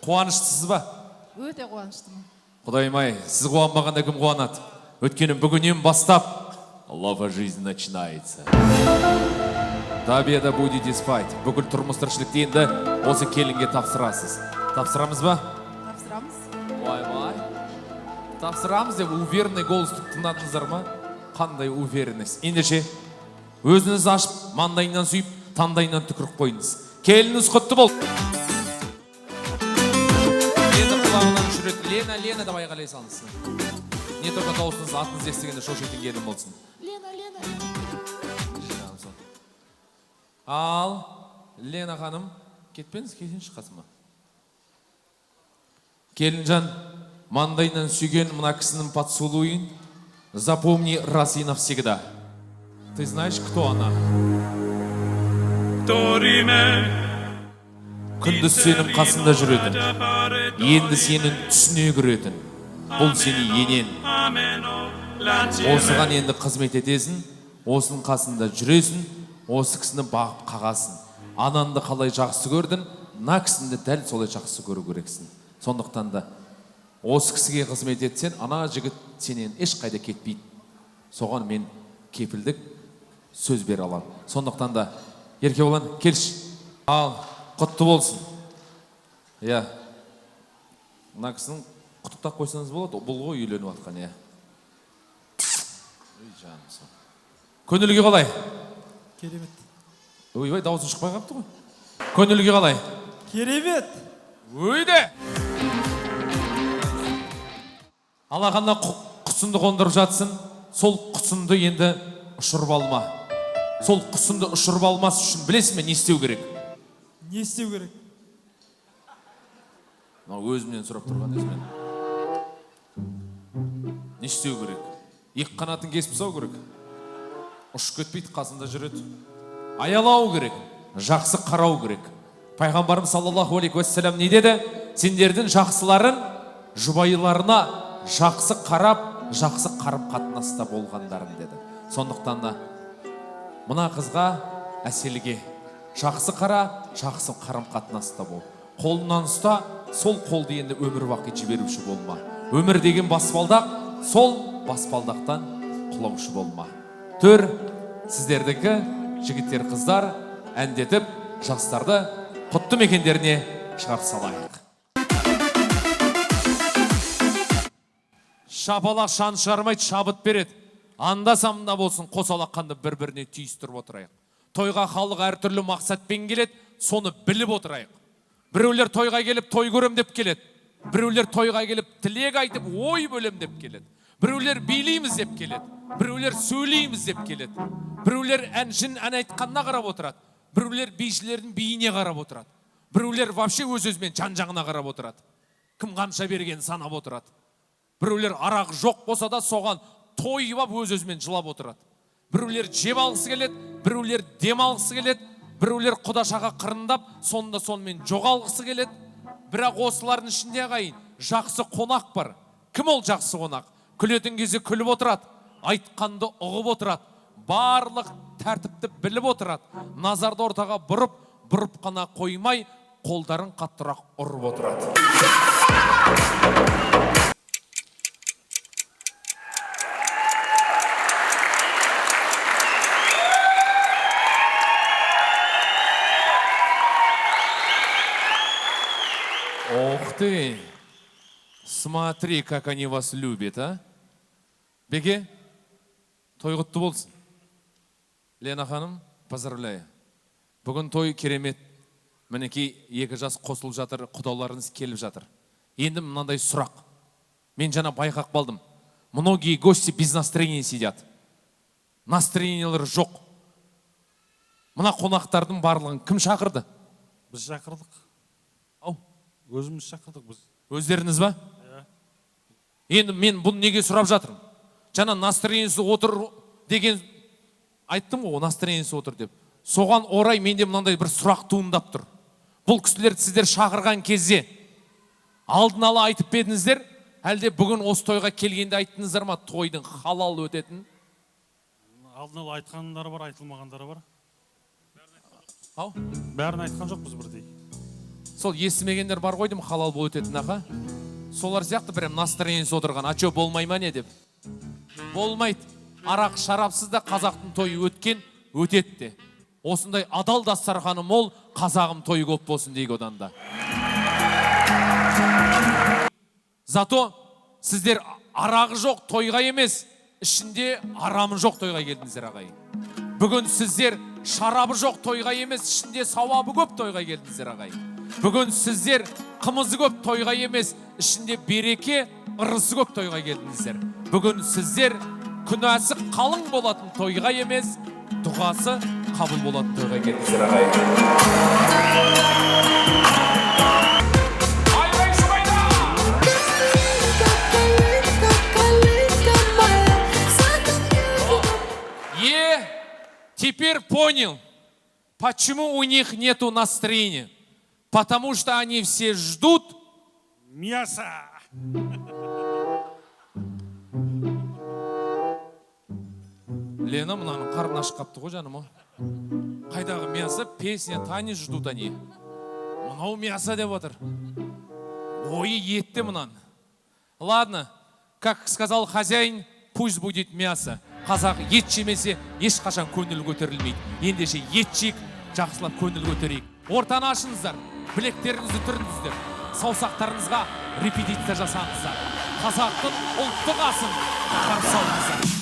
Қуаныштысыз ба? Өте қуаныштымын. Құдайым-ай, сіз қуанбағанда кім қуанады? Өйткені бүгіннен бастап лава жизнь начинается. До обеда будете спать. Бүкіл тұрмыс тіршілікті енді осы келінге тапсырасыз. Тапсырамыз ба? Тапсырамыз. Ойбай. Тапсырамыз деп уверенный голос тыңдадыңыздар ма? Қандай уверенность. Ендеше, өзіңіз ашып, маңдайынан сүйіп, таңдайынан түкіріп қойыңыз. Келініңіз құтты бол. Енді құлағынан үш рет Лена, Лена деп айқайлай салыңыз. Не только дауысыңыз, атыңызды естігенде шошитын келін болсын. Лена, Лена, Лена. Ал, Лена ханым, кетпеңіз, кетіңізші қасыма. Келінжан, маңдайынан сүйген мына кісінің поцелуйын запомни раз и навсегда. Ты знаешь, кто она? Күндіз сенің қасында жүретін, енді сенің түсіне кіретін. Бұл сені енен. Осыған енді қызмет етесің, осының қасында жүресің, осы кісіні бағып қағасың. Ананды қалай жақсы көрдің, мына кісіні де дәл солай жақсы көру керексің. Сондықтан да осы кісіге қызмет етсең, ана жігіт сенен ешқайда кетпейді. Соған мен кепілдік сөз бере аламын. Сондықтан да Еркебұлан, келші. Ал, құтты болсын. Иә. Мына кісінің құттықтап қойсаңыз болады, бұл ғой үйленіп жатқан, иә. Ой, жаным сол. Көңіл күй қалай? Керемет. Ойбай, дауысың шықпай қалыпты ғой. Көңіл күй қалай? Керемет. Өйде! Алақанына құсынды қондырып жатсын, сол құсынды енді ұшырып алма. Сол құсынды ұшырып алмас үшін білесің бе не істеу керек? Не істеу керек? Мынау өзімнен сұрап тұрған емес мен. Не істеу керек? Екі қанатын кесіп тастау керек. Ұшып кетпейді, қасында жүреді. Аялау керек, жақсы қарау керек. Пайғамбарымыз саллаллаху алейхи уассалам не деді? Сендердің жақсыларың жұбайларына жақсы қарап, жақсы қарым-қатынаста болғандарың деді. Сондықтан да мына қызға, Әселге жақсы қара, жақсы қарым-қатынаста бол. Қолынан ұста, сол қолды енді өмір бақи жіберуші болма. Өмір деген баспалдақ, сол баспалдақтан құлаушы болма. Төр сіздердікі, жігіттер, қыздар, әндетіп, жастарды құтты мекендеріне шығарып салайық. Шапалақ шан шығармайды, шабыт береді. Анда самында болсын, қос алақанды бір-біріне түйістіріп отырайық. Тойға халық әртүрлі мақсатпен келеді, соны біліп отырайық. Біреулер тойға келіп той көрем деп келеді. Біреулер тойға келіп тілек айтып ой бөлем деп келеді. Біреулер билейміз деп келеді. Біреулер сөйлейміз деп келеді. Біреулер әншін ән айтқанына қарап отырады. Біреулер бишілердің биіне қарап отырады. Біреулер вообще өз-өзімен жан-жағына қарап отырады. Кім қанша бергенін санап отырады. Біреулер арақ жоқ болса да соған тойып алып өз-өзімен жылап отырады. Біреулер жеп алғысы келеді, біреулер дем алғысы келеді, біреулер құдашаға қырындап, сонда сонымен жоғалғысы келеді. Бірақ осылардың ішінде ағайын жақсы қонақ бар. Кім ол жақсы қонақ? Күлетін кезде күліп отырады, айтқанды ұғып отырады, барлық тәртіпті біліп отырады. Назарды ортаға бұрып, бұрып қана қоймай, қолдарын қаттырақ ұрып отырады. Ох ты! Смотри, как они вас любят, а? Беке, той құтты болсын. Лена ханым, поздравляю. Бүгін той керемет. Мінекей екі жас қосылып жатыр, құдаларыңыз келіп жатыр. Енді мынандай сұрақ. Мен жаңа байқап қалдым. Многие гости без настроения сидят. Настроениелері жоқ. Мына қонақтардың барлығын кім шақырды? Біз шақырдық. Ау. Өзіміз шақырдық біз. Өздеріңіз ба? Иә. Енді мен бұны неге сұрап жатырмын? Жаңа настроениесі отыр деген айттым ғой, настроениесі отыр деп. Соған орай менде мынандай бір сұрақ туындап тұр. Бұл кісілерді сіздер шақырған кезде алдын ала айтып па едіңіздер? Әлде бүгін осы тойға келгенде айттыңыздар ма тойдың халал өтетін? Алдын ала айтқандары бар, айтылмағандары бар. Ау? Бәрін айтқан жоқпыз бірдей. Сол естімегендер бар ғой деймін, халал болып өтетін аға. Солар сияқты прям настроениесі отырған. А чё, болмай ма не деп. Болмайды. Арақ шарапсыз да қазақтың тойы өткен, өтеді де. Осындай адал дастарханы мол, қазағым тойы көп болсын дейік одан да. Зато сіздер арағы жоқ тойға емес, ішінде арамы жоқ тойға келдіңіздер, ағайын. Бүгін сіздер шарабы жоқ тойға емес, ішінде сауабы көп тойға келдіңіздер, ағайын. Бүгін сіздер қымызы көп тойға емес, ішінде береке, ырысы көп тойға келдіңіздер. Бүгін сіздер күнәсі қалың болатын тойға емес, дұғасы қабыл болатын тойға келдіңіздер, ағайын. Айбай шубайда! Калинка, калинка моя, Е, теперь понял, почему у них нету настроения. Потому что они все ждут Мясо! Лена, мынаның қарны ашып қапты ғой, жаным ау. Қайдағы мясо, песня, танец ждут они. Мынау мясо деп отыр. Ойы етті мынаның. Ладно, как сказал хозяин, пусть будет мясо. Қазақ ет жемесе, ешқашан көңіл көтерілмейді. Ендеше ет жейік, жақсылап көңіл көтерейік. Ортаны ашыңыздар, білектеріңізді түріңіздер, саусақтарыңызға репетиция жасаңыздар. Қазақтың ұлттық асын қарсы алыңыздар.